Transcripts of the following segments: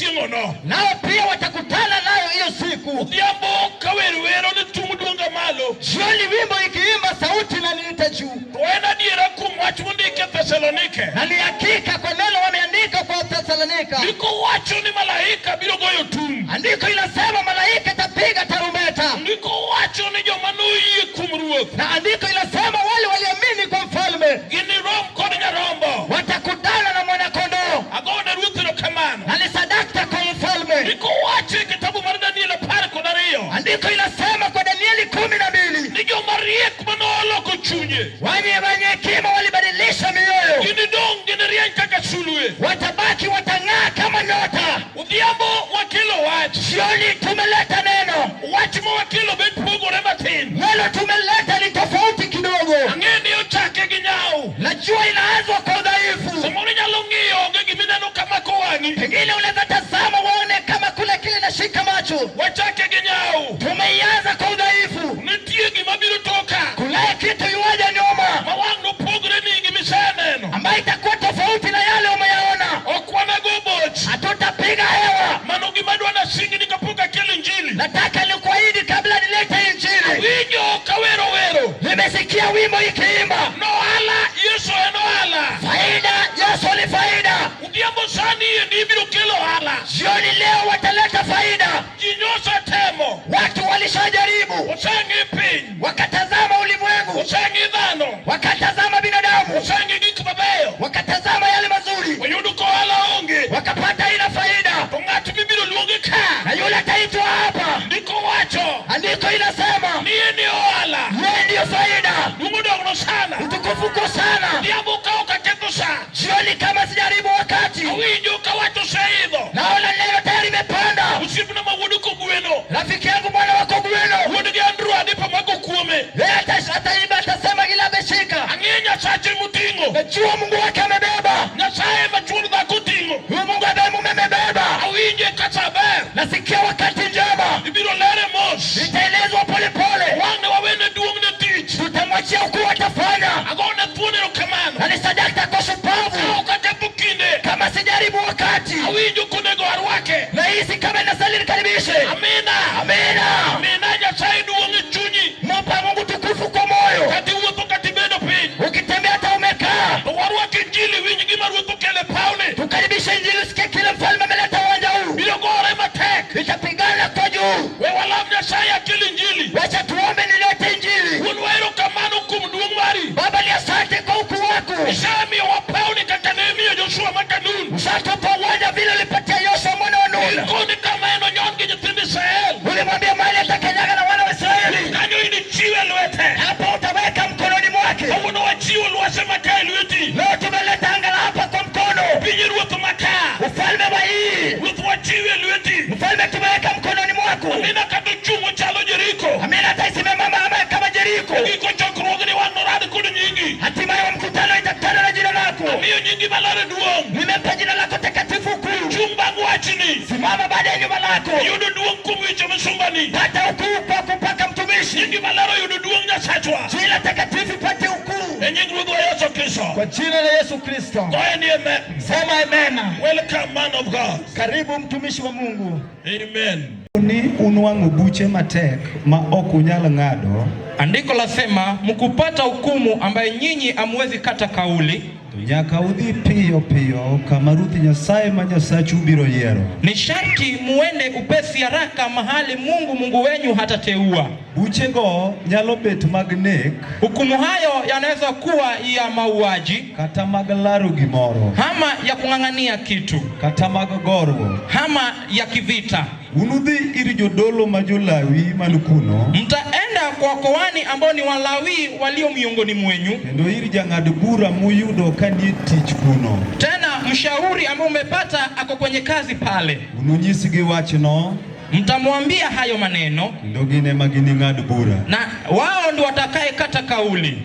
chieng'ono. Nao pia watakutana nayo hiyo siku. Odhiambo ka wer wero ni tung duonga malo. Jioni wimbo ikiimba sauti na niita juu. To en adiera kuom wach mondik e Thesalonike. Na ni hakika kwa neno wameandika kwa Thesalonika. Ndiko wacho ni malaika biro goyo tung'. Andiko inasema malaika itapiga tarumbeta. Ndiko wacho ni joma noyie kuom Ruoth Na andiko inasema wale waliamini kwa mfalme ginirom kod Nyarombo. watakutana na mwanakondoo. Agone Ruoth erokamano. Na ni sadaka kwa mfalme. Ndiko wacho e kitabu mar Daniel 12. Andiko inasema kwa Danieli 12 Ni joma riek manoloko chunye. wenye hekima walibadilisha mioyo, Ginidong' ginirieny kaka sulwe. watabaki watang'aa kama nyota. Odhiambo wakelo wach. Jioni tumeleta neno, Wach ma wakelo bet pogore matin. neno tumeleta ni tofauti kidogo. Ang'e ni ochake gi nyawo. Najua inaanzwa kwa udhaifu, Samoro inyalo ng'iyo onge gimineno kamako wang'i. pengine unaweza tazama uone kama kule kile nashika macho. Wachake gi nyawo. Tumeianza kwa udhaifu, Nitie gima biro toka. kunaye kitu yuaja nyuma Ma wang' nopogre ni gi miseneno. ambayo itakuwa tofauti na yale umeyaona. Ok wanago boch. Hatutapiga hewa. Mano gima dwa nasingni kapok akelo injili. Nataka nikuahidi kabla nilete injili. Winjo kawero wero. Nimesikia wimbo ikiimba Nohala, Yesu en ohala. faida, Yesu ni faida. Odhiambo sani endi ibiro kelo ohala. Jioni leo wataleta faida. Ji nyosa temo. Watu walishajaribu, Oseng'i piny. wakatazama ulimwengu, Oseng'i dhano. wakatazama binadamu, Oseng'i gik mabeyo. wakatazama yale mazuri, Oyudo ka ohala onge. wakapata ila faida. To ng'at mibiro luongi ka. Na yule ataitwa hapa, Ndiko wacho. andiko inasema Ni en e ohala. yeye ndiyo faida. Duong' odogno sana. Utukufu uko sana. Odhiambo ka ok aketho sa. Jioni kama sijaribu wakati, Awinjo ka wach oseidho. naona neno tayari imepanda. Osiepna ma wuod Kogweno. Rafiki yangu mwana wa Kogweno, Wuod gi Andrew Adipo mako kuome. yeye ataimba, atasema ila ameshika. Ang'e Nyasache moting'o. Najua Mungu wake amebeba. Nyasaye ma chuor dhako oting'o. Huyu Mungu ambaye mume amebeba. Awinje kaka ber. Nasikia wakati njema Ibiro lere mos. itaelezwa polepole, Wang'ne wawene duong' ne tich. tutamwachia ukuu atafanya, Agone thuon erokamano. na ni sadaka kwa Ka shupavu. ok aketho kinde. Kama sijaribu wakati, Awinjo konego arwake. nahisi kama inastahili nikaribishe. Amina. Amina. Amina Nyasaye duong' e chunyi. Mpa Mungu tukufu kwa moyo, Kata iwuotho kata ibedo piny. ukitembea hata umekaa. To warwak injili winj gima ruoth okelo e pawni. Tukaribishe injili, usikie kile mfalme ameleta uwanja huu. Biro gore matek. Itapigana kwa juu. We walam Nyasaye akel injili. Wacha tuombe, nilete injili. Wuonwa erokamano kuom duong' mari. Baba, ni asante kwa ukuu wako, Isemiyowa pawni kaka ne imiyo Joshua ma Kanun. ushatupa uwanja vile ulipatia Yoshua mwana wa Nun. Ikoni kama en onyon gi nyithind Israel. Ulimwambia mahali atakanyaga na wana wa Israeli, Kanyo inichiwe lwete. hapo utaweka mkononi mwake. Kawuono wachiwo lwase maka e lweti. Leo tumeleta angala hapa kwa mkono, Piny ruoth maka. ufalme wa hii Ruoth wachiwe e lweti. mfalme tumeweka mkononi mwako. Amina kata ochung' ochalo Jeriko. Amina, hata isimama ama kama Jeriko, Giko chokruogni wang' norad kod nyingi. hatimaye wa mkutano itakutana na jina lako. Amiyo nyingi maler e duong'. Nimempa jina lako takatifu kuu. Chung' bang' wachni. Simama baada ya nyumba lako, Yudo duong' kuom weche misumbani. pata ukuu kwa kumpaka mtumishi. Nyingi maler oyudo duong' Nyasachwa. Jina takatifu pate ukuu E nying Ruodhwa Yesu Kristo. kwa jina la Yesu Kristo. Goye ni amen. Sema amen. Welcome man of God. Karibu mtumishi wa Mungu. Amen. Ni unwang'o buche matek ma ok unyal ng'ado, Andiko lasema mkupata hukumu ambaye nyinyi hamwezi kata kauli, to nyaka udhi piyo piyo kama Ruoth Nyasaye ma Nyasachu biro yiero. ni sharti muende upesi haraka mahali Mungu Mungu wenyu hatateua. Buchego nyalo bet mag nek Hukumu hayo yanaweza kuwa ya mauaji kata mag laro gimoro ama ya kung'ang'ania kitu kata mag goruok. ama ya kivita. Unudhi ir jodolo ma jo-Lawi man kuno Mtaenda kwa koani ambao ni Walawi walio miongoni mwenyu, kendo ir jang'ad bura muyudo kanie tich kuno. tena mshauri ambao umepata ako kwenye kazi pale, Ununyisgi wachno mtamwambia hayo maneno, kendo gin ema gining'ad bura. na wao ndio watakaye kata kauli.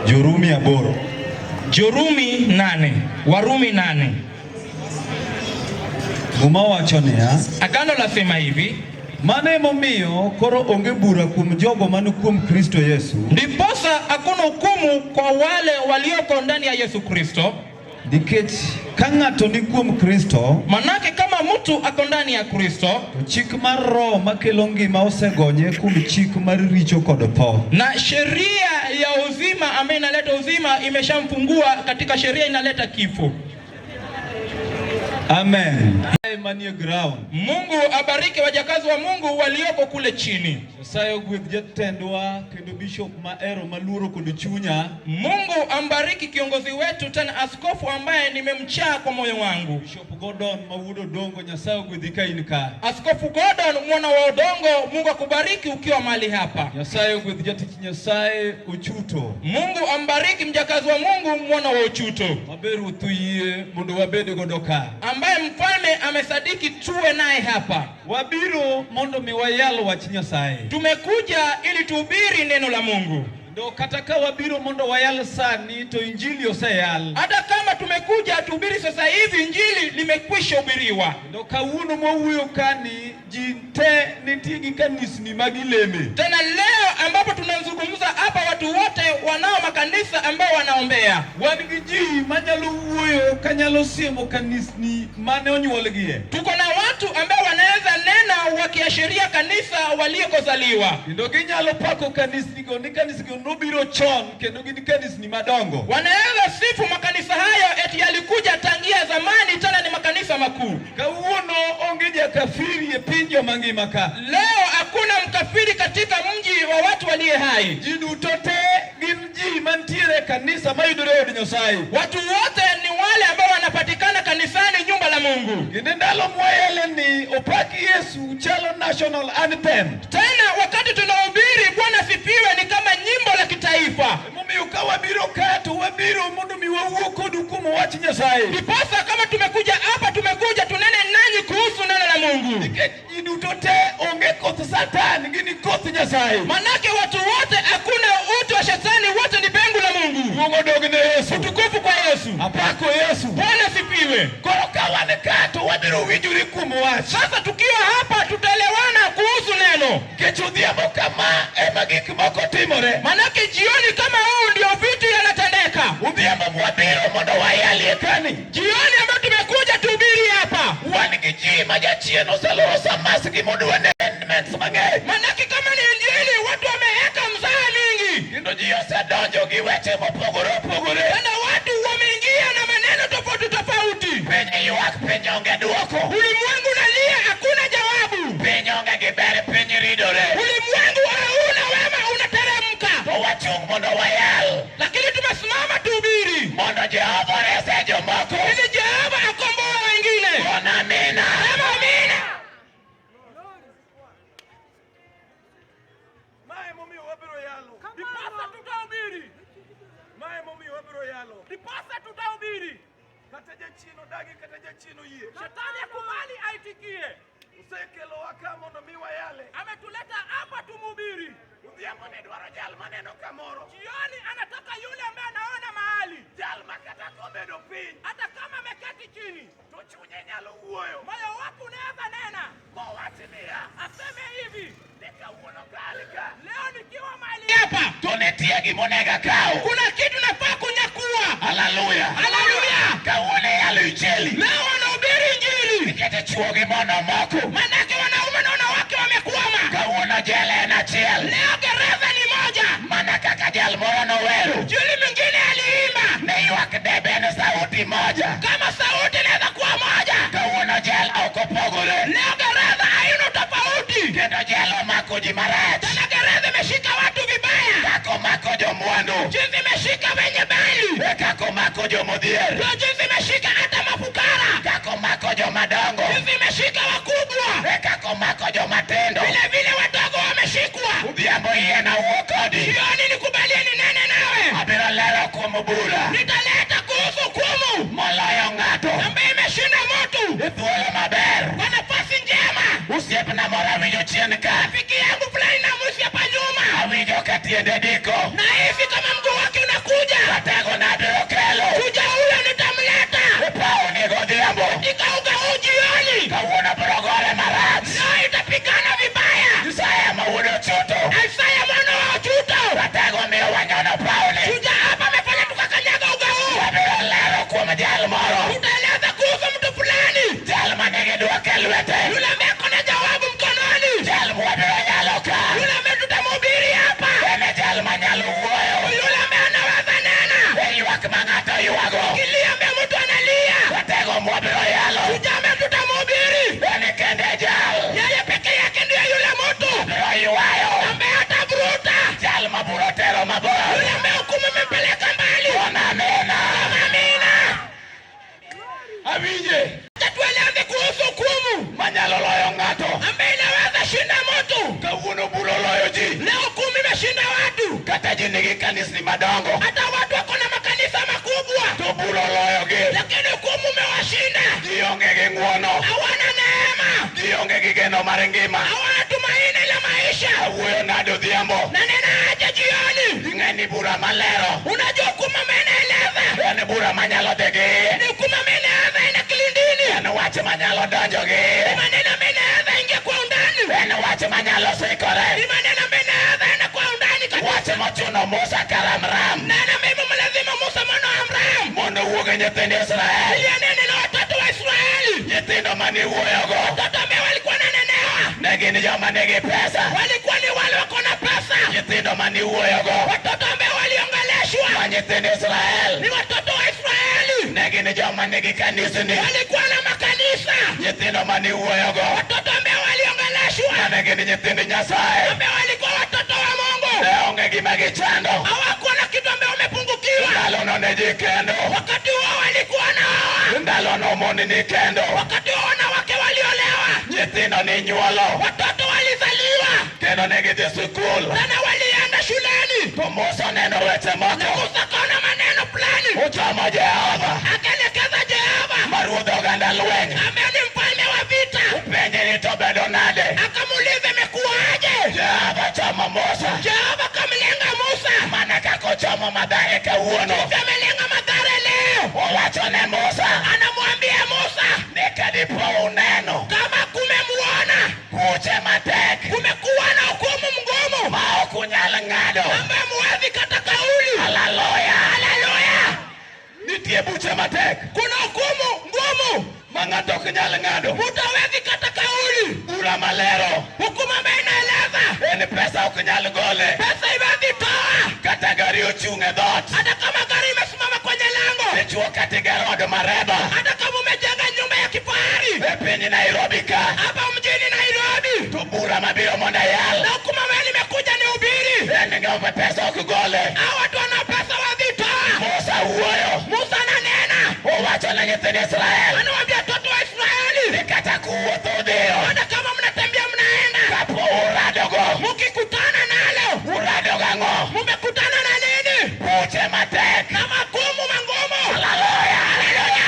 Jorumi 8. Jorumi 8, Warumi 8. Muma wacho niya, Agano lasema hivi, Mano emomiyo koro onge bura kuom jogo man kuom Kristo Yesu. Ndiposa hakuna hukumu kwa wale walioko ndani ya Yesu Kristo. Nikech ka ng'ato ni kuom Kristo, Manake kama mtu ako ndani ya Kristo, to chik mar Roho makelo ngima osegonye kuom chik mar richo kod tho. Na sheria ya uzima ambayo inaleta uzima imeshamfungua katika sheria inaleta kifo. Amen. Manie ground. Mungu abariki wajakazi wa Mungu walioko kule chini. Nyasaye ogwedh jatendwa kendo bishop mahero maluoro kod chunya. Mungu ambariki kiongozi wetu tena askofu ambaye nimemchaa kwa moyo wangu. Bishop Gordon ma wuod Odongo, Nyasaye ogwedhi ka in ka. Askofu Gordon mwana wa Odongo, Mungu akubariki ukiwa mahali hapa. Nyasaye ogwedh jatich Nyasaye Ochuto. Mungu ambariki mjakazi wa Mungu mwana wa Ochuto, Maber ruoth oyie mondo wabed godo ka. Ambaye mfalme amesadiki tuwe naye hapa. Wabiro mondo mi wayal wach Nyasaye. Tumekuja ili tuhubiri neno la Mungu. Kendo kata ka wabiro mondo wayal sani to injili oseyal. Hata kama tumekuja tuhubiri sasa hivi, injili limekwisha hubiriwa. Kendo kawuono mwawuoyo kani ji te nitie gi kanisni magileme. Tena leo ambapo tunazungumza hapa, watu wote wanao makanisa ambao wanaombea. Wan gi ji manyalo wuoyo kanyalo siemo kanisni mane onyuolgie. Tuko na watu ambao wanaweza nena wakiashiria kanisa waliokozaliwa. Kendo ginyalo pako kanisnigo ni kanisnigo nobiro chon kendo gin kanisni madongo. Wanaweza sifu makanisa hayo eti yalikuja tangia zamani, tena ni makanisa makuu. Kawuono onge jakafiri e piny joma ngima ka. Leo hakuna mkafiri katika mji wa watu waliye hai. Ji duto te gin ji mantiere e kanisa mayudore e od Nyasaye. Watu wote ni wale ambao wanapatikana kanisani, nyumba la Mungu. Kendo ndalo mwayale ni opak Yesu chalo national anthem. Tena wakati tunahubiri Bwana sifiwe ni kama nyimbo la kitaifa. Emomiyo ka wabiro ka to wabiro mondo mi wawuo kodu kuom wach Nyasaye. Ndiposa kama tumekuja hapa, tumekuja tunene nanyi kuhusu neno la Mungu. Nikech ji duto te onge koth Satan, gin koth Nyasaye. Manake watu wote, hakuna utu wa shetani, wote ni bengu la Mungu. Duong' odog ne Yesu. Utukufu kwa Yesu. Apako Yesu. Bwana sifiwe. Koro ka wan ka to wabiro winjore kuom wach. Sasa tukiwa hapa tutaelewana kuhusu neno. Nikech odhiambo kama ema gik moko timore. Manake jioni kama huu ndio vitu yanatendeka. Odhiambo mwabiro mondo wayalie kani. Jioni ambayo tumekuja tuhubiri hapa. Wan gi ji ma jachien oseloro samas gi modwa amendments mang'eny. Manake kama ni injili watu wameweka mzaha mingi. Kendo ji osedonjo gi weche mopogore opogore. Tena watu wameingia na maneno tofauti tofauti. Piny ywak, piny onge duoko. Ulimwengu unalia, hakuna jawabu. Piny onge gi ber, piny ridore. Ulimwengu hauna wema, unateremka. To wachung' mondo wayal. Lakini tumesimama tuhubiri Mondo Jehova orese jomoko. ili Jehova akomboe wengine. Bona amina. Sema amina. Mae momiyo wabiro yalo. Ndiposa tutahubiri. Mae momiyo wabiro yalo. Ndiposa tutahubiri. Kata jachien odagi kata jachien oyie. Shetani akubali aitikie. Osekelowa ka mondo mi wayale. Ametuleta hapa tumhubiri. Odhiambo ne dwaro jal maneno kamoro. Jioni anataka yule ambaye anaona mahali, Jal ma kata kobedo piny hata kama ameketi chini, to chunye nyalo wuoyo. moyo wako unaweza nena, Mowach niya, aseme hivi, ni kawuono kal ka. leo nikiwa mahali hapa To nitie gimonego akaw. kuna kitu nafaa kunyakua. Haleluya. Haleluya! Kawuono iyalo injili. Leo wanahubiri injili, Nikech chwo gi mon omoko. manake wanaume na wanawake wamekwama. Kawuono jela en achiel. Leo gereza ni moja. Mana kaka jal moro nowero. Injili mwingine aliimba Ne ywak debe en sauti moja. kama sauti inaweza kuwa moja. Kawuono jela ok opogore. Leo gereza haina tofauti. Kendo jela omako ji marach. Tena gereza imeshika watu vibaya, Kaka omako jomwandu. jinsi imeshika wenye mali, E kaka omako jomodhier. ndio jinsi imeshika hata mafukara, Kaka omako jomadongo. jinsi imeshika wakubwa, E kaka omako jomatindo. vile vile wadogo wameshikwa. Odhiambo yiena wuo kodi. Jioni nikubalie ninene nawe, Abiro lero kuom bura. nitaleta kuhusu hukumu Moloyo ng'ato. ambaye imeshinda mtu E thuolo maber. kwa nafasi njema. Osiepna moro awinjo chien ka. Rafiki yangu fulani namusi hapa nyuma, Awinjo ka tiende diko. nahisi kama mguu wake unakuja. Ratego nabiro kelo. Kuja huyo nitamleta E paoni godhiambo. katika uga huu jioni. Kawuono biro gore marach. Leo itapigana vibaya. kanisni madongo. Hata watu wako na makanisa makubwa, To bura oloyogi. Lakini hukumu umewashinda. Gionge gi ng'uono. Hawana neema, Gionge gi geno mar ngima. Hawana tumaini la maisha. Awuoyo nade odhiambo? Nanena aje jioni? Ing'e ni bura malero. Unajua hukumu amenaeleza En bura manyalo dhi gi iye. Ni hukumu amenaeleza ina kilindini, En wach manyalo donjo gi ni iye. maneno amenaeleza ingia kwa undani, En wach manyalo sikore. Ni maneno amenaeleza ina kwa undani kabisa. Wach mochuno Musa karamram. Neno mimi mlazima Musa mwana wa Amram Mondo owuog e nyithind Israel. Ili anene na watoto wa Israeli. Nyithindo mane iwuoyogo. Watoto ambao walikuwa wananenewa Ne gin joma nigi pesa. Walikuwa ni wale wako na pesa. Nyithindo mane iwuoyogo. Watoto ambao waliongeleshwa Ma nyithind Israel. Ni watoto wa Israeli. Ne gin joma nigi kanisni. Walikuwa na makanisa. Nyithindo mane iwuoyogo. Watoto ambao waliongeleshwa Mane gin nyithind Nyasaye. Ambao walikuwa watoto wa Mungu. Ne onge gima gichando. Hawakuwa na kitu ambao wamepungukiwa. Ndalono ne ji kendo. Wakati huo walikuwa wanaoa. Ndalono mon ni kendo. Wakati huo wanawake waliolewa. Nyithindo ni nyuolo. Watoto walizaliwa. Kendo ne gidhi sikul. Tena walienda shuleni. To Musa oneno weche Na moko. Musa akaona maneno fulani. Ochomo Jehova. Akaelekeza Jehova Ma ruodh oganda lweny. Ambaye ni mfalme wa vita. Penje ni to bedo nade. Akamuuliza imekuwaje? Jehova chomo Musa. Jehova akamlenga Musa. Mana kaka ochomo Mathare kawuono. Jinsi amelenga Mathare leo. Owacho ne Musa. Anamwambia Musa. Ni ka dipo uneno. Kama kumemuona. Buche matek. Kumekuwa na hukumu mgumu. Ma ok unyal ng'ado. Ambaye muwezi kata kauli. Haleluya. Haleluya. Nitie buche matek. Kuna hukumu ngumu. Ma ng'ato ok nyal ng'ado. Mtu hawezi kata kauli. Bura malero. Hukumu ambayo inaeleza. En pesa ok nyal gole. Pesa iwezi toa. Kata gari ochung' e dhoot. Hata kama gari imesimama kwenye lango. Dichuo kata igero od mareba. Hata kama umejenga nyumba ya kifahari. E piny Nairobi ka. Hapa mjini Nairobi. To bura mabiro mondo ayal. Na hukumu ambayo nimekuja nihubiri. En ng'ama pesa ok gole. Hao watu wana pesa wazitoa. Musa wuoyo. Musa ananena. Owacho ne nyithind Israel. Anawaambia watoto wa Israeli. Ni kata kuwuotho udhiyo. Hata kama mnatembea mnaenda. Kapo uradogo. Mkikutana nalo. Urado gang'o? Mumekutana na nini? Buche matek. Na magumu mangumu. Haleluya. Haleluya.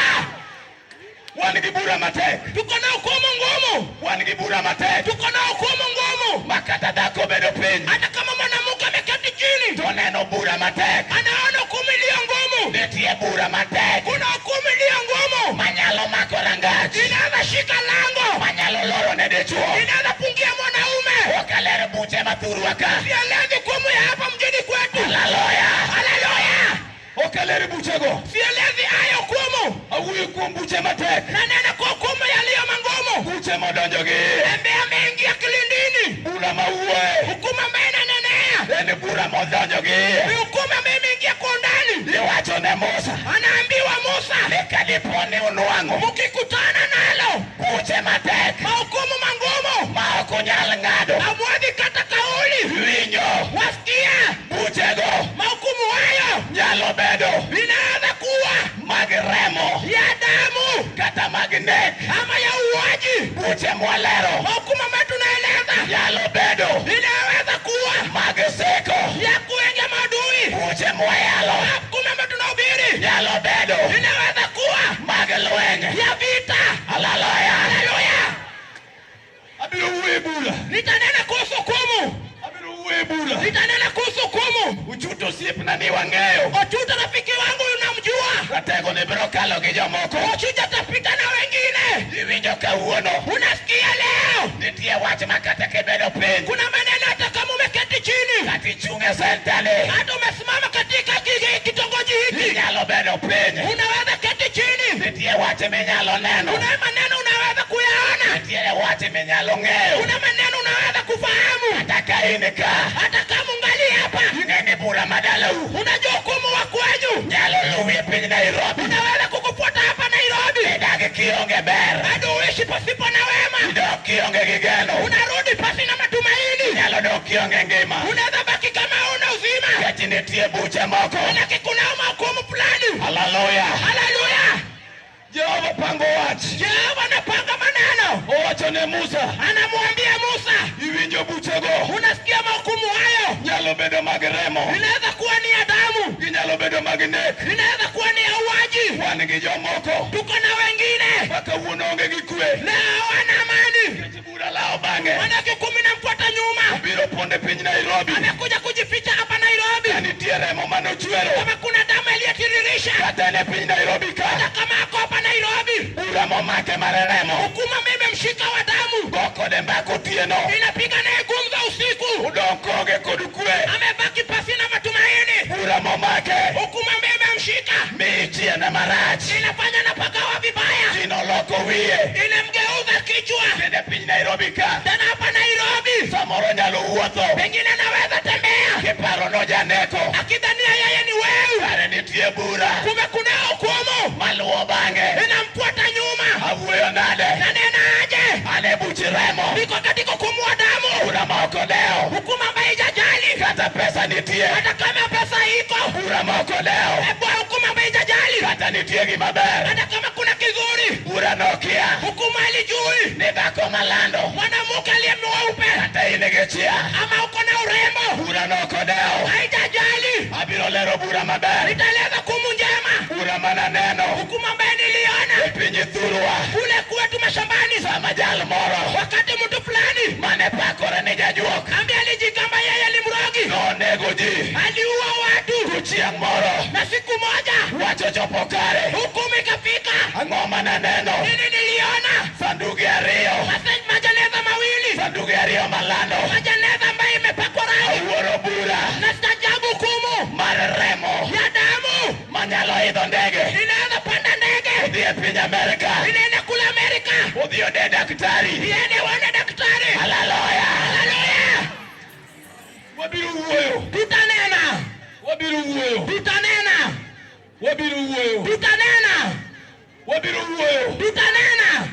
Wan gi bura matek. Tuko na hukumu ngumu. Wan gi bura matek. Tuko na hukumu ngumu. Ma kata dhako obedo piny. Hata kama mwanamke ameketi chini. To oneno bura matek. Anaona hukumu iliyo ngumu. Nitie bura matek. Kuna hukumu iliyo ngumu. Manyalo mako rangach. Inaweza shika lango. Manyalo loro ne dichuo. Inaweza pungia mwanaume. Ok aler buche mathurwa ka. Sielezi hukumu ya hapa mjini kwetu. Haleluya. Haleluya. Ok aler buchego. Sielezi hayo hukumu. Awuoyo kuom buche matek. Nanena kwa hukumu yaliyo mangumu. Buche modonjo gi iye. Tembea mengi ya kilindini. Bura mawuoye. Hukumu ambayo inanenea. En bura modonjo gi iye. Ni hukumu ambayo imeingia kwa undani. Iwacho ne Musa. Anaambiwa Musa. Ni ka dipo ni unwang'o. Mkikutana nalo. Buche matek. Mahukumu mangumu. Ma ok unyal ng'ado. Hamwezi kata kauli. Winjo. Wasikia. Buchego. Mahukumu hayo. Nyalo bedo. Inaweza kuwa. Mag remo. Ya damu. Kata mag nek. Ama ya uuaji. Buche mwalero. Mahukumu ambayo tunaeleza. Nyalo bedo. Inaweza kuwa. Mag seko. Ya kuenga maadui. Buche mwayalo. Mahukumu ambayo tunahubiri. Nyalo bedo. Inaweza kuwa. Mag lweny. Ya vita. Haleluya. Haleluya. Abiro wuoyo e bura. Nitanena kuhusu hukumu. Abiro wuoyo e bura. Nitanena kuhusu hukumu. Uchuto osiepna ni wang'eyo. Ochuta rafiki wangu unamjua. Ratego ni biro kalo gi jomoko. Ochuta atapita na wengine. Iwinjo kawuono. Unasikia leo. Nitie wach ma kata kibedo piny. Kuna maneno hata kama umeketi chini. Kata ichung' e sentani. Hata umesimama katika kitongoji hiki. Inyalo bedo piny. Unaweza keti chini. Nitie wach minyalo neno. Kuna maneno unaweza kuyaona. Nitiere wach minyalo ng'eyo. Kuna maneno unaweza kufahamu. Kata ka in ka. Hata kama ungali hapa. Ing'e ni bura madalau. Unajua hukumu wa kwenyu. Nyalo luwi e piny Nairobi. Unaweza kukufuata hapa Nairobi. Idag kionge ber. Bado uishi pasipo na wema. Idok kionge gi geno. Unarudi pasi na matumaini. Inyalo dok kionge ngima. Unaweza baki kama una uzima. Nikech nitie buche moko. Manake kuna mahukumu fulani. Haleluya. Haleluya. Jehova pango wach. Jehova anapanga maneno. Owacho ne Musa. Anamwambia Musa. Iwinjo buchego. Unasikia mahukumu hayo? Nyalo bedo mag remo. Inaweza kuwa ni bedo mag nek. Inaweza kuwa ni ya uaji. Wan gi jomoko. Tuko na wengine Ma kawuono onge gi kwe. leo hawana amani, Nikech bura lawo bang'e. manake hukumu inamfuata nyuma. Obiro pondo e piny Nairobi. Amekuja kujificha hapa Nairobi. Ka nitie remo manochwero. Kama kuna damu iliyotiririsha, Kata en e piny Nairobi ka. hata kama ako hapa Nairobi, Bura momake mar remo. hukumu imemshika wa damu, Go kode mbaka otieno. inapiga naye gumzo usiku, Odong' koonge kod kwe. amebaki pasina matumaini. Bura momake. Hukumu imemshika, Mi chiene marach. Inafanya napagawa vibaya, Ji noloko wiye. Inamgeuza kichwa. Kendo e piny Nairobi ka. Tena hapa Nairobi, Samoro nyalo wuotho. Pengine anaweza tembea Kiparo nojaneko. Akidhania yeye ni wewe, Kare nitie bura. Kumbe kuna hukumu Maluwo bang'e. Inamfuata nyuma. Awuoyo nade? Nanena aje? An e buch remo. Niko katika hukumu wa damu, Bura ma ok odewo. Hukumu ambayo haijajali Kata pesa nitie. Hata kama pesa iko, Bura ma ok odewo. Ebu hukumu ambayo haijajali Kata nitie gima ber. Hata kama kuna kizuri, Bura nokia. Hukumu halijui Ni dhako malando. Mwanamke aliye mweupe Kata in gi chia. Ama uko na urembo, Bura nok odewo. Haijajali. Abiro lero bura maber. Nitaeleza hukumu njema, Bura mananeno. Hukumu ambayo niliona E piny thurwa. Kule kwetu mashambani, Sama jal moro. Wakati mtu fulani Mane pakore ni jajuok. Ambaye alijigamba yeye ni mrogi, Nonego ji. Aliua watu. To chieng' moro. Na siku moja Wach ochopo kare. Hukumu ikafika. Ang'o mananeno? Nini niliona? Sanduge ariyo. Majeneza mawili. Sanduge ariyo malando. Majeneza ambayo imepakwa rangi. Awuoro bura. Na staajabu hukumu mar remo ya damu manyalo idho ndege. Inaweza panda ndege. Odhi e piny Amerika. Inaenda kule Amerika. Odhi ode daktari. Iende uone daktari. Haleluya. Haleluya. Wabiro wuoyo. Tutanena. Wabiro wuoyo. Tutanena. Wabiro wuoyo. Tutanena. Wabiro wuoyo. Tutanena.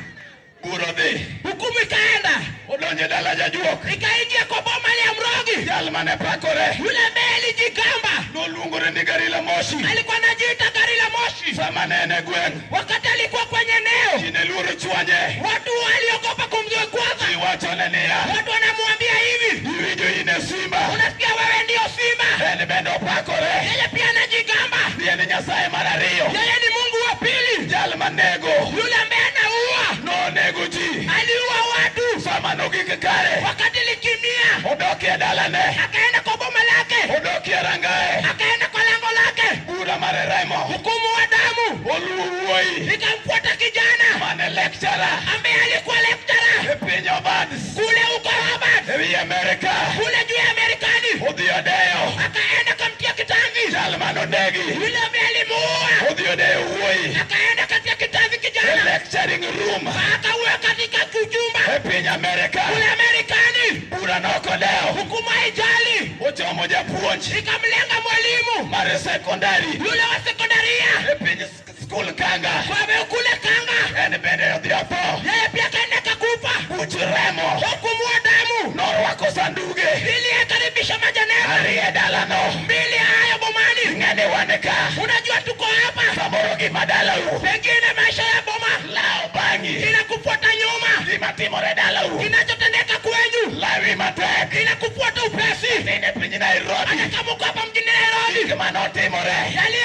Bura odhi. Hukumu ikaenda. Odonjo e dala jajuok. Ikaingia kwa boma ya mrogi. Jal mane pakore. Yule ambaye alijigamba. Noluongore ni gari la moshi. Alikuwa anajiita gari la moshi. Sama ne en e gweng'. Wakati alikuwa kwenye eneo. Ji ne luoro chwanye. Watu waliogopa kumkwaza. Ji wachone niya. Watu wanamwambia hivi. Iwinjo in e simba. Unasikia wewe ndio simba. En bende opakore. Yeye pia anajigamba. Ni en Nyasaye mar ariyo. Yeye ni Mungu wa pili. Jal manego. Yule ambaye anaua. Nonego ji. Aliua watu. Sama nogik kare. Wakati litimia. Odok e dalane. Akaenda kwa boma lake. Odok e rangae. Akaenda kwa lango lake. Bura mar remo. Hukumu wa damu. Oluwo wuoyi. Ikamfuata kijana. Mane lecturer. Ambaye alikuwa lecturer. E piny Obads. Kule huko Harvard. E wi Amerika. Kule juu ya Amerikani. Odhi odeyo. Akaenda kamtia kitanzi. Jal manonegi. Yule ambaye alimuua. Odhi odeyo wuoyi. Akaenda katika kitanzi E kijana. lecturing room. Akauwa katika chumba. E piny Amerika. Kule Amerikani. Bura nokodewo. Hukumu haijali. Ochomo japuonj. Ikamlenga mwalimu. Mar sekondari. Yule wa sekondaria. E piny skul Kanga. Kwa kule Kanga. En bende odhi otho. Yeye pia kaenda kakufa. Buch remo. Hukumu wa damu. Norwako sanduge. Ili akaribisha majeneza. Ariyo e dalano. Mbili hayo bomani. Ing'e ni wan ka. Unajua tuko hapa. Samoro gima dalau. Pengine maisha ya boma. Lawo bang'i. Inakufuata nyuma. Gima timore dalau. Kinachotendeka kwenyu. Lawi matek. Inakufuata upesi. Nene piny Nairobi. Hata kama uko hapa mjini Nairobi. Gik manotimore.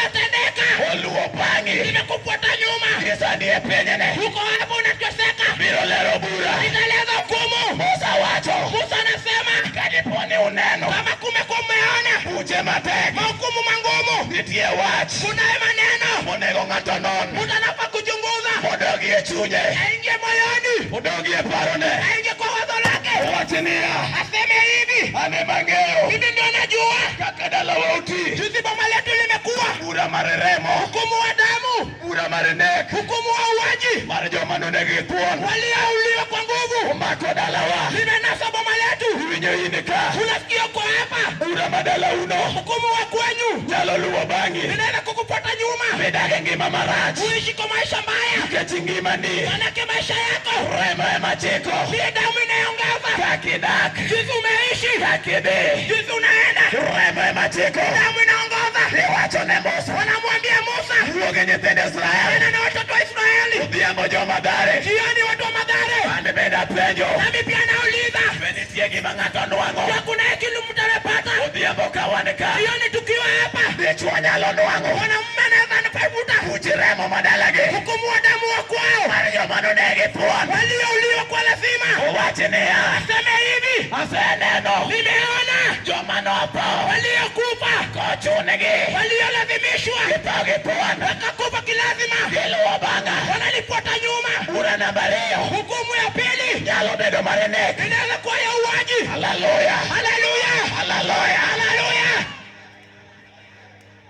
Yaliyotendeka. Oluwo bang'i. Imekufuata nyuma. Gi sani e pinyne. Uko hapo unateseka. Biro lero bura. Nitaeleza hukumu. Musa wacho. Musa anasema. Ka dipo ni uneno. Kama kumekuwa umeona. Buche matek. Mahukumu mangumu. Nitie wach. Kunaye maneno. Monego ng'ato non. Mtu anafaa kuchunguza. Modogi e chunye. Aingie moyoni. Odogi e parone. Aingie kwa wazo lake. Owach niya. Aseme hivi. An ema ang'eyo. Mimi ndio najua. Kaka dalawa oti. Jinsi boma letu limekuwa. Bura mar remo. Hukumu wa damu. Bura mar nek. Hukumu wa uaji. Mar joma nonegi gi thuon. Waliouliwa kwa nguvu. Omako dalawa. Limenasa boma letu. Iwinjo in ka. Unasikia uko hapa. Bura ma dalauno. Hukumu wa kwenyu. Nyalo luwo bang'i. Inaenda kukufuata nyuma. Midag e ngima marach. Uishi kwa maisha mbaya. Nikech ngimani. Manake maisha yako. Remo ema chiko. Ni damu inayoongoza. Kaka idak. Jinsi umeishi. Kaka idhi. Jinsi unaenda. Remo ema chiko. Damu inaongoza. Iwacho ne Musa. Wanamwambia Musa. Wuo gi nyithind Israel. Nena na watoto wa Israeli. Odhiambo jo Mathare. Jioni watu wa Mathare. An bende apenjo. Nami pia nauliza. Be nitie gima ng'ato nwang'o? Je, kuna kitu mtu amepata? Odhiambo ka wan ka. Jioni tukiwa hapa. Dichuo nyalo nyalo nwang'o Mwanamume anaweza kuvuta buch remo madalagi hukumu wa damu wa kwao mar joma nonegi thuon. waliouliwa kwa lazima. Owach niya, Aseme hivi, aseneno nimeona joma notho waliokufa, kochun-gi waliolazimishwa githo gi thuon, wakakufa kilazima, giluwo bang'a. wanalifuata nyuma. Bura namba ariyo Hukumu ya pili nyalo bedo mar nek. inaweza kuwa ya uaji. Haleluya, Haleluya, haleluya. haleluya!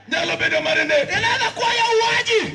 Nyalo bedo mar nek. Inaweza kuwa ya uaji.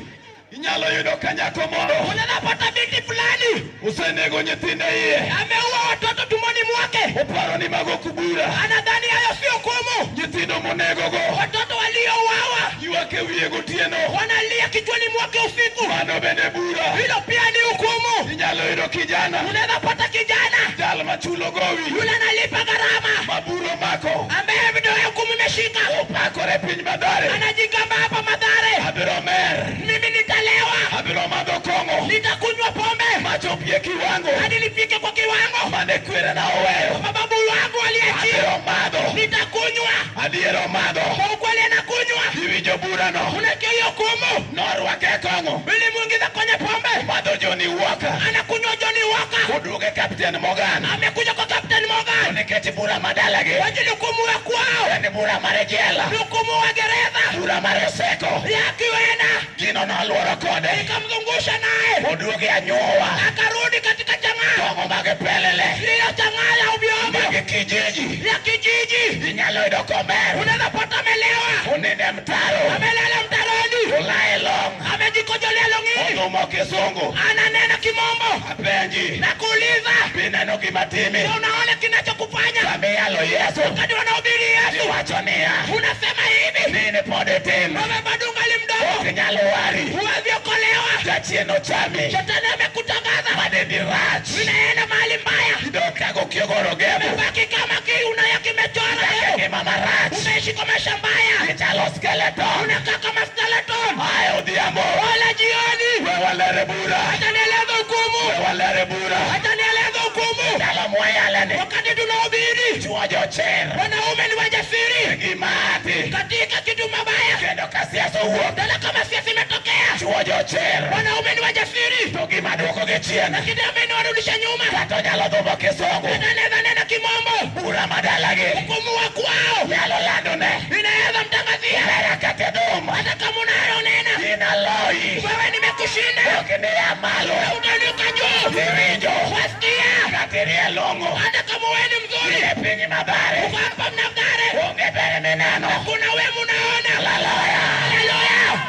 Inyalo yudo ka nyako moro Unaweza pata binti fulani osenego nyithinde iye. ameua watoto tumboni mwake, Oparo ni mago ok bura. anadhani hayo sio hukumu. Nyithindo monegogo Watoto waliouawa ywak e wiye gotieno. wanalia kichwani mwake usiku, Mano bende bura. hilo pia ni hukumu. Inyalo yudo kijana Unaweza pata kijana jal machulo gowi yule analipa gharama, ma bura omako ambaye vidole hukumu imeshika, opakore piny Mathare. anajigamba hapa Mathare, Abiro mer, mimi nitalewa, abiro madho kong'o nitakunywa pombe machopie kiwango hadi nifike kwa kiwango mane kwerena oweyo. mababu wangu waliachia, Abiro madho, nitakunywa. adier omadho. Kwa ukweli anakunywa. Iwinjo burano, Unakia hiyo hukumu, norwake e kong'o, ilimwingiza kwenye pombe, omadho Johnny Walker, anakunywa Johnny Walker, oduoge Captain Morgan. amekuja kwa Captain Morgan Nikech bura madalagi kwa ajili hukumu ya kwao, en bura mar jela, ni hukumu wa gereza bura mar oseko. ya kiwena, Gino noluoro kode, ikamzungusha naye, oduoge anyuowa, akarudi katika chang'aa, kong'o mag pelele, hiyo chang'aa ya ovyo ovyo mag kijiji. ya kijiji. Inyalo yudo komer, Unaweza pata amelewa, onindo e mtaro, amelala mtaroni, olaye long', amejikojolea long'ini, odhumo kisungu. ananena kimombo Apenji, na kuuliza, bineno gima timi "Je, unaona kinachokufanya sama iyalo Yesu? wakati wanahubiri Yesu? Iwacho niya, Unasema hivi, nini pod itin, wewe bado ungali mdogo, ok inyal wari, huwezi okolewa. jachien ochami, Shetani amekutangaza, madendi rach, unaenda mahali mbaya, idong' ka gokiogoro gemo, umebaki kama kiuno ya kimechora idak e leo, ngima marach, umeishi kwa maisha mbaya, ichalo skeleton. unakaa kama skeleton. Ae odhiambo, Wala jioni, we walere bura, acha nieleze hukumu, we walere bura. acha nieleze hukumu. Ndalo mwayaleni, Wakati tunahubiri, chwo jochir, wanaume ni wajasiri gimati, katika kitu mabaya, kendo ka siasa owuok, tena kama siasa imetokea, chwo jochir, wanaume ni wajasiri, to gima duokogi chien, lakini ambaye inawarudisha nyuma, kata onyalo dhumo kisungu, tena anaweza nena kimombo, bura madalagi hukumu wa kwao nyalo landone, inaweza mtangazia, hera kata dhum, hata kama unayo nena, inaloyi, wewe nimekushinda, ok niya malo, utainuka juu, iwinjo, wasikia, kata irie long'o, hata kama wewe ni mzuri, in e piny Mathare, uko hapa Mnadhare, onge ber mineno, kuna wewe munaona. Haleluya. Haleluya,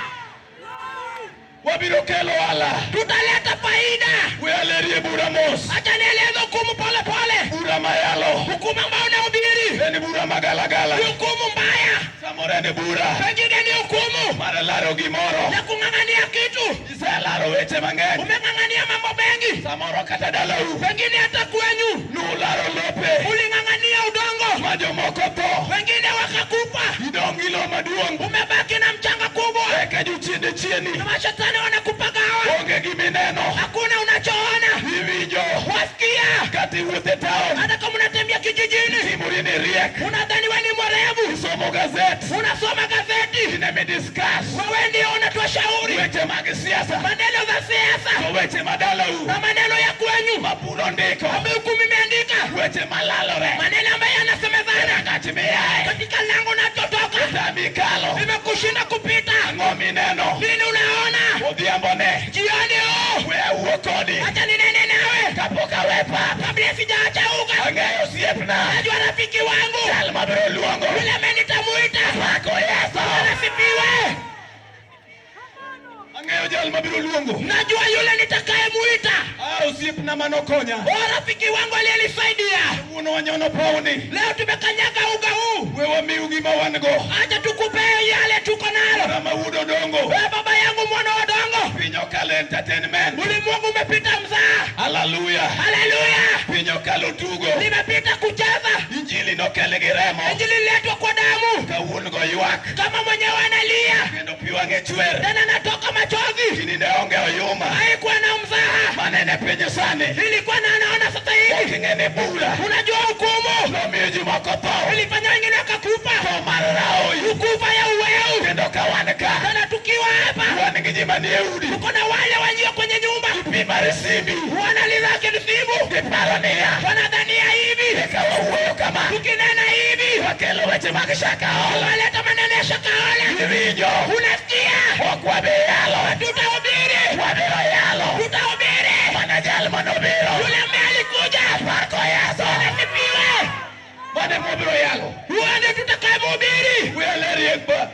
Wabiro kelo ohala. tutaleta faida. We alerie bura mos. Acha nieleze hukumu pole pole, Bura mayalo hukumu ambayo unahubiri en bura magalagala. ni hukumu mbaya, Samoro en bura pengine ni hukumu mar laro gimoro. ya kung'ang'ania kitu. Iselaro weche mang'eny. Umeng'ang'ania mambo mengi, Samoro kata dalau pengine hata kwenyu nularo lope uling'ang'ania udongo, ma jomoko tho. wengine wakakufa, Idong' gi lo maduong'. umebaki na mchanga kubwa, Eka jochiende chieni. na mashetani wanakupagawa, Onge gimineno. hakuna unachoona, Iwinjo wasikia. kata iwuotho e taon. Hata kama unatembea kijijini, Timori ni riek. unadhani wewe ni mwerevu, Isomo gazet. unasoma gazeti, In ema idiscuss wewe ndio unatuashauri weche mag siasa maneno za siasa to weche madalau na maneno ya kwenyu ma bura ondiko ambayo hukumu imeandika, weche malalore, maneno ambayo yanasemezana rangach miaye, katika lango unachotoka, otami kalo, imekushinda kupita. ang'o mineno, Nini unaona odhiambo ne, jioni huu? we awuo kodi, Acha ninene nawe kapok awe pap, kabla sijaacha uga. ang'eyo osiepna, Najua rafiki wangu jal mabiro luongo, yule ambaye nitamuita, pako Yesu, asifiwe. Ang'eyo jal mabiro luongo. Najua yule nitakayemuita, Ah, osiepna manokonya. o rafiki wangu aliyenisaidia. Wuono wanyono pawni. Leo tumekanyaga uga huu, We wamiu gima wan go. acha tukupee yale tuko nalo. Rama wuod Odongo. We baba yangu mwana wa Odongo, Piny okalo entertainment. ulimwengu umepita mzaa. Haleluya. Haleluya, Piny okalo tugo. limepita kucheza. Injili nokel gi remo, Injili ililetwa kwa damu, ka wuon go ywak, kama mwenyewe analia kendo pi wang'e chwer, tena natoka machozi. gini ne onge oyuma, Haikuwa na mzaha, manene piny sani, ilikuwa na anaona sasa hivi. ok ing'e ni bura, Unajua hukumu nomiyo ji moko tho, ilifanya wengine wakakufa, tho mar raoi, kufa ya uweu. kendo ka ji manie udi. Tuko na wale walio kwenye nyumba Pi mar simbi. wanaliza simu, Giparo niya. wanadhania hivi, Eka wawuoyo kama. tukinena hivi Wakelo weche mag Shakahola. waleta maneno ya Shakahola. Iwinjo. Unasikia? Ok wabi yalo. Tutahubiri, Wabiro yalo. tutahubiri. Mana jal manobiro. Yule ambaye alikuja Apar koyaso. asifiwe. Mane mobiro yalo. Huyo ndiye tutakayemhubiri. We alerie ba.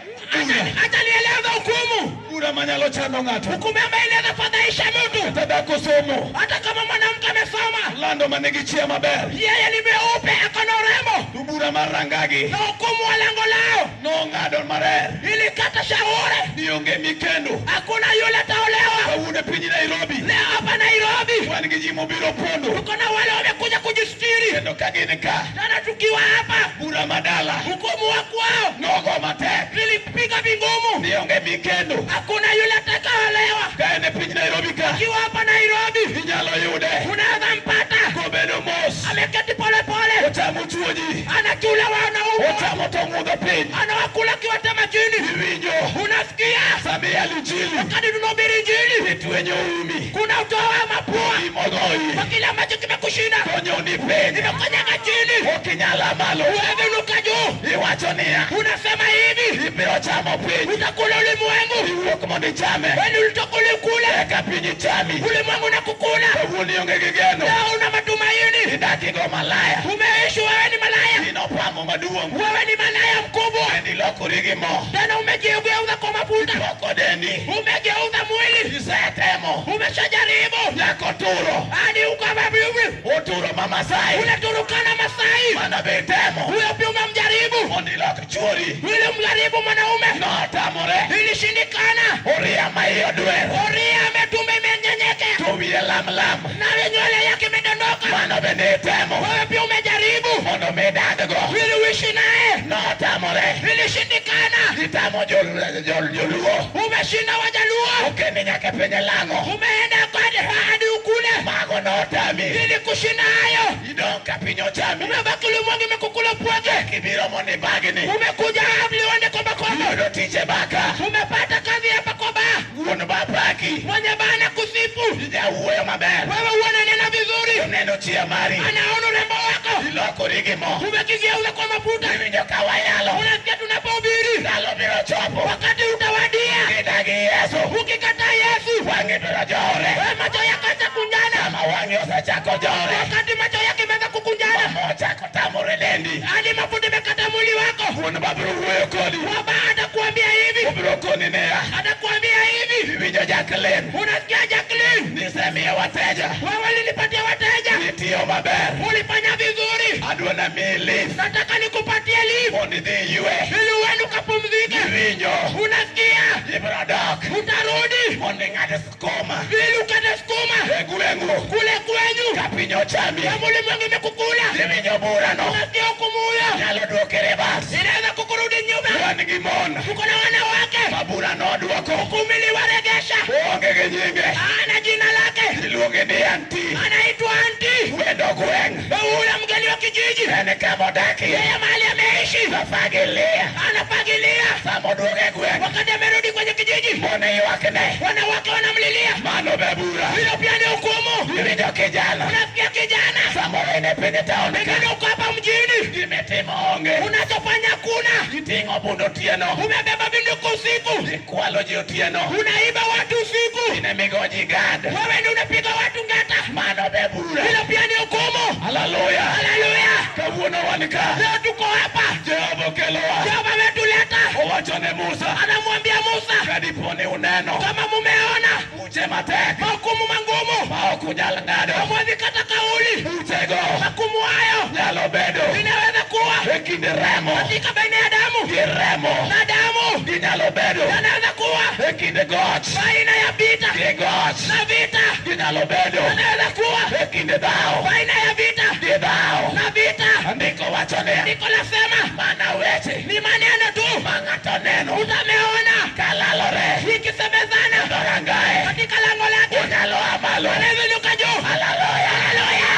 Acha nieleze hukumu, Bura manyalo chando ng'ato. hukumu ambayo inaweza fadhaisha mtu, Kata dhako somo. hata kama mwanamke amesoma, Lando manigi chia maber. yeye ni mweupe, ako na urembo, To bura mar rangagi. na hukumu wa lango lao Nong'ado maber. ilikata shauri, Ni onge mikendo. hakuna yule ataolewa. Kawuono e piny Nairobi. Leo hapa Nairobi Wan gi ji mobiro pondo. tuko na wale wamekuja kujistiri, Kendo ka gin ka. tena tukiwa hapa Bura madala. hukumu wa kwao Nogo matek. lilipiga vingumu, Ni onge mikendo. hakuna yule atakayeolewa. Ka en e piny Nairobi ka. Akiwa hapa Nairobi Inyalo yude. unaweza mpata Kobedo mos. ameketi polepole, Ochamo chuo ji. anachula wanaume, Ochamo to ng'udho piny. anawakula kiwatema chini. Iwinjo. Unasikia Sama iyalo injili. wakati tunahubiri Injili Itwenyo umi. kuna utoa mapua Imogoyi. kwa kile ambacho kimekushinda, Tonyoni piny. imekanyaga chini, Ok inyal a malo. huwezi inuka juu. Iwacho niya. Unasema hivi, Ibiro chamo piny. utakula ulimwengu, Iwuok mondo ichame. wewe ulitoka ulikula, Eka piny chami. ulimwengu unakukula. Kawuono ionge gi geno. Leo una matumaini, Idak igo malaya. umeishi wewe ni malaya, In opamo maduong'. wewe ni malaya mkubwa, Kendo ilokori gi mo. tena umejigeuza kwa mafuta, Loko dendi. umegeuza mwili, Isetemo. umeshajaribu Nyako turo. hadi uko mabibi, Oturo ma Masai. ule Turukana Masai, Mano be itemo. huyo pia umemjaribu, Mondo ilok chuori. ili umjaribu mwanaume, Notamore. ilishindikana. Oria ma iye odwer. Oria ametumba imenyenyekea, To wiye lam lam. nawe nywele yake imedondoka. Mano bende itemo. Wewe pia umejaribu Mondo midaggo. ili uishi naye, Notamore. ilishindikana. Itamo joluo. Umeshinda Wajaluo, Okendi nyaka e piny lang'o. umeenda kwade hadi ukule Mago notami. ili kushinda hayo. Idong' ka piny ochami. Umebaki ulimwengu imekukula pweke, Kibiro mondo ibagni. umekuja hapa uende komba komba, Iyudo tich e baka. umepata kazi hapa kwa baa, Wuon ba paki. mwenye baa na kusifu Ijawuoyo maber. wewe, huwa unanena vizuri, Oneno chia mari. anaona urembo wako, Ilokori gi mo. umekigeuza kwa mafuta. Iwinjo ka wayalo. Unasikia tunapohubiri, Ndalo biro chopo. wakati utawadia, Kidagi Yesu. ukikataa Yesu, Wang'i biro jowore. wewe macho yako yatakunjana. Sama wang'i osechako jowore. Wakati macho yako imeanza kukunjana, Mo ochako tamore dendi. hadi mafuta imekata mwili wako, Wuon ba biro wuoyo kodi. baba atakuambia hivi, Obiro koni niya. atakuambia hivi. Iwinjo Jacqueline. Unasikia Jacqueline, Nisemiyo wateja. wewe ulinipatia wateja, Itiyo maber. ulifanya vizuri, Adwa namiyi lift. nataka nikupatie lift Mondo idhi iywe. ili uende ukapumzike. Iwinjo. Unasikia, Ibiro dok. utarudi Mondo ing'ad skuma. ili ukate sukuma E gweng'u. kule kwenyu, Ka piny ochami. kama ulimwengu imekukula. Iwinjo burano. Unasikia hukumu huyo Nyalo duoki ribas. inaweza kukurudi nyuma. Wan gi mon. Tuko na wanawake, Ma bura nodwoko. hukumu iliwaregesha. Oonge gi nyinge. Ana jina lake, Iluonge ni anti. anaitwa anti. Wendo gweng'. Ule mgeni wa kijiji, En kama odakie. yeye mahali ameishi, Ofagilia. anafagilia. Sama oduogo e gweng'. Wakati amerudi kwenye kijiji, Mon ywakne. wanawake wanamlilia. Mano be bura. Hilo pia ni hukumu. Iwinjo kijana. Unasikia kijana, Samoro in e piny taon ka. pengine uko hapa mjini, Gimitimo onge. unachofanya kuna Iting'o bund otieno. umebeba vinduku usiku, Ikwalo ji otieno. unaiba watu usiku, In emigo ji gad. wewe ndio unapiga watu ngata. Mano be bura. Hilo pia ni hukumu. Haleluya. Haleluya! Kawuono wan ka. Leo tuko hapa, Jehova okelowa. Jehova ametuleta. Owacho ne Musa. Anamwambia Musa, Ka dipo ni uneno. kama mumeona Buche matek. mahukumu mangumu, Ma ok unyal ng'ado. hamwezi kata kauli. Buchego Mahukumu hayo nyalo bedo inaweza kuwa e kind remo katika baina ya damu gi remo. na damu, Ginyalo bedo yanaweza kuwa e kind goch baina ya vita gi goch. na vita, Ginyalo bedo yanaweza kuwa e kind dhawo baina ya vita gi dhawo. na vita. Andiko wacho niya. Andiko lasema Mana weche ni maneno tu ma ng'ato neno utameona kalalore ikisemezana dhorangaye katika lango lake, onyalo a malo. anaweza inuka juu. Haleluya. Haleluya!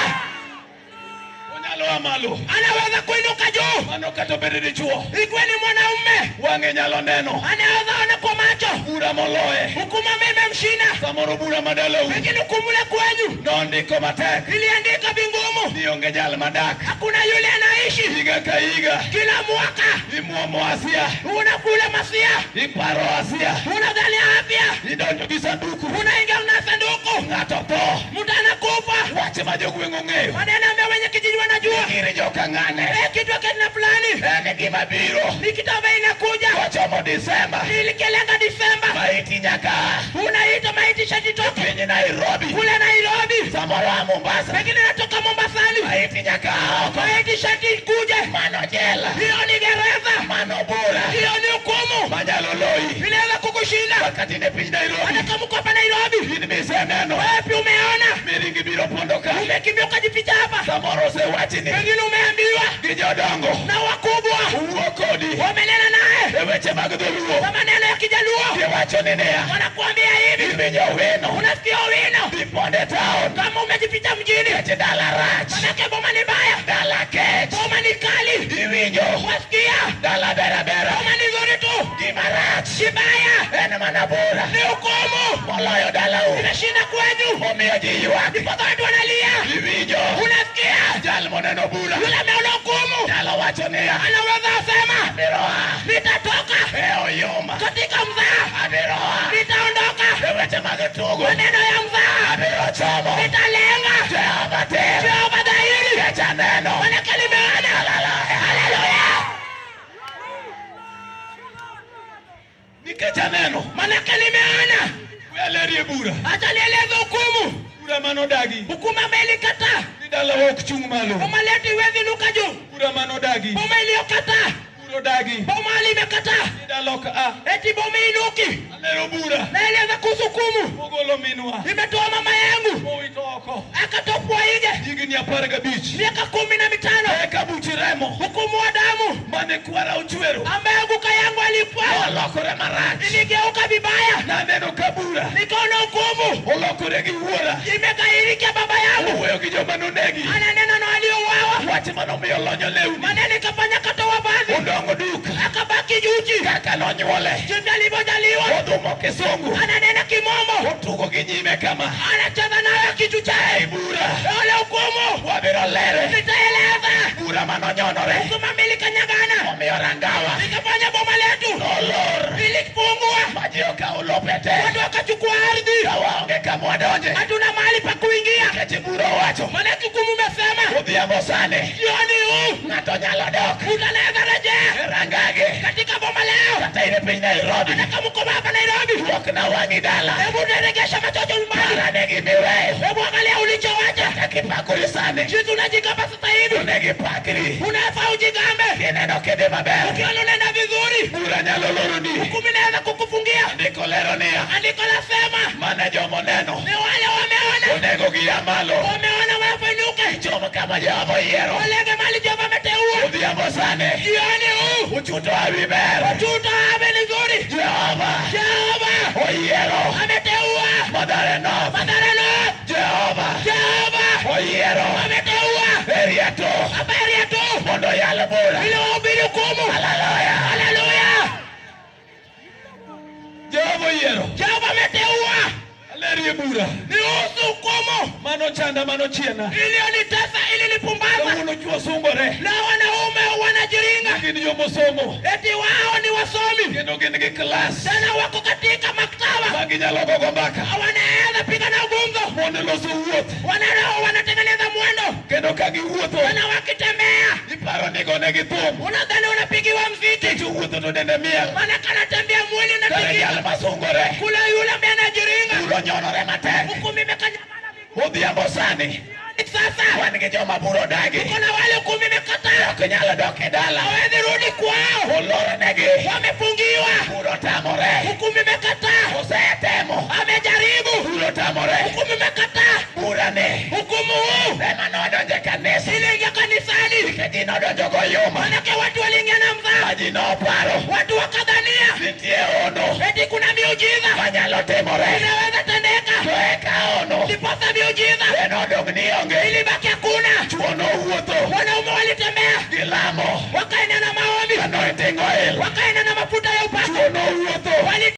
Onyalo a malo. Anaweza kuinuka juu. Mano kata obedo dichuo. Ikiwa ni mwanaume Wang'e nyalo neno. anaweza ona kwa macho Bura moloye. hukumu. Samoro bura madalau Pengine hukumu la kwenyu nondiko matek iliandika vingumu, ni onge jal madak. Hakuna yule anaishi. Higa ka higa Kila mwaka imuomo asia, unakula masia, iparo asia, unadhani afya, idonjo gi sanduku, unaingia na sanduku, ng'ato tho. Mtu anakufa. Wach ma jogweng' ong'eyo Maneno ambayo wenye kijiji wanajua, gir joka ng'ane eh, kitu na fulani en gima biro ni kitu ambayo inakuja kochomo Disemba, ilikilenga Disemba, maiti nyaka unaita maiti shati toke piny Nairobi, kule Nairobi, samoro a Mombasa, pengine natoka Mombasani, maiti nyaka oko. Maiti shati kuje. Mano jela, Hiyo ni gereza, mano bura hiyo ni hukumu manyalo loyi inaweza kukushinda wakati ne piny Nairobi. Hata kama uko hapa Nairobi. In miseneno Wewe pia umeona, miringi biro pondo ka, umekimbia ukajificha hapa, samoro osewachni pengine umeambiwa gi jodongo na wakubwa wuo kodi wamenena naye e weche mag dholuo, kwa maneno ya Kijaluo, giwacho ni niya, wanakuambia hivi, iwinjo wino unasikia wino dhi ponde town kama umejificha mjini, nikech dala rach, manake boma ni baya, dala kech, boma ni kali, iwinjo wasikia dala berabera, boma ni nzuri tu, gima rach kibaya en mana bura ni hukumu moloyo dalau imeshinda kwenyu, omiyo ji ywak, ndiposa watu wanalia. Iwinjo Unasikia jal moneno bura yule ameona hukumu nyalo wacho niya, anaweza asema abiro a nitatoka e oyuma, katika mzaa, abiro a nitaondoka e weche mag tugo, maneno ya mzaa, abiro chomo nitalenga Jehova tir, Jehova dhahiri, nikech aneno. Manake nimeona. Haleluya, Nikech aneno. Manake nimeona. We alerie bura. Acha nieleze hukumu, Bura manodagi hukumu ambayo ilikataa ni dalawa ok chung' malo. boma letu iwezi nuka juu, Bura manodagi, boma iliyokataa, bura odagi boma limekataa ni dala ok a. eti boma inuki. Alero bura Naeleza kuhusu hukumu, mogolo minwa imetoa mama yangu mowito oko akatupwa nje higni 15 miaka 15. Eka buch remo Hukumu wa damu mane kwara ochwero ambayo guka yangu alipwawa olokore marach. iligeuka vibaya, Naneno ka bura nikaona hukumu olokore gi wuora, imeghairikia baba yangu, owuoyo gi joma nonegi. ananena na waliouawa, Wach manomiyo lonyo lewni, maneno ikafanya katoa vazi odong'o duk akabaki uchi kaka nonyuole, jinsi alivyozaliwa, odhumo kisungu, ananena kimombo, otugo gi nyime kama. Anacheza nayo kichwa Ei chake. bura, Ole hukumu wabiro lere nitaeleza bura manonyonore, hukumu mbili kanyagana omiyo rangawa ikafanya boma letu nolor ilifungwa, ma ji okawo lope te, watu wakachukua ardhi, ka waonge kama wadonje hatuna mahali pa kuingia, nikech bura owacho maana hukumu umesema odhiambo sani jioni huu ng'ato nyalo dok mtu anaweza rejea e rangage katika boma leo, kata in e piny Nairobi, hata kama uko hapa Nairobi. luokna wang'i dala, Hebu niregesha machocho nyumbani, parane gimiweyo, hebu angalia ulichowacha, kata kipakori sani jinsi unajigamba sasa hivi, onego ipakri unafaa ujigambe kineno kidhi maber. ukiona unaenda vizuri, Bura nyalo loroni, hukumu inaweza kukufungia. ndiko lero niya, Andiko lasema mane jomoneno ni wale wameona, onego gia malo, wameona wanapoinuka, chom kama Jehova oyiero. walenge mali Jehova ameteua. Odhiambo sani Jioni huu uchuto hawi ber, tuta ave ni nzuri, Jehova Jehova oyiero ameteua Mathare North, Mathare North, Jehova Jehova oyiero ameteua area two hapa area tu mondo oyal bura. ili wahubiri hukumu. Haleluya! Haleluya! Jehova oyiero. Jehova ameteua Alerie bura nihusu hukumu mano chanda mano chiena. iliyonitesa, ilinipumbaza. Kawuono chwo sungore Na wanaume wanajiringa gin jomosomo eti wao ni wasomi, kendo gin gi klas tena wako katika maktaba, ma ginyalo gogo mbaka. wanaweza piga na gumzo, Mon loso wuoth wanatengeneza mwendo, Kendo ka giwuotho tena wakitembea iparo ni gonegi thum, unadhani unapigiwa mziki, kech owuotho to dende miel, maana kanatembea mwili kare unapigiwa jal masungore kula yule ambaye anajiringa bura onyonore matek. huku imekanyagana miguu. Odhiambo sani Sasa wan gi joma bura odagi, kuna wale hukumu imekataa, ok nyal dok e dala, hawezi rudi kwao, olornegi, wamefungiwa, bura otamore, hukumu imekataa, osetemo, amejaribu, bura otamore, hukumu imekataa. Burani Hukumu huu ema nodonjo e kanisa, iliingia kanisani, nikech ji nodonjo goyuma, manake watu waliingia na mzaa, ma ji noparo watu wakadhania nitie hono eti kuna miujiza manyalo timore, inaweza tendeka, to eka hono ndiposa miujiza en odong' ni onge. Ilibaki hakuna. Chwo nowuotho Wanaume walitembea gi lamo, wakaenda na maombi, anointing oil, wakaenda na mafuta ya upako, chwo nowuotho wali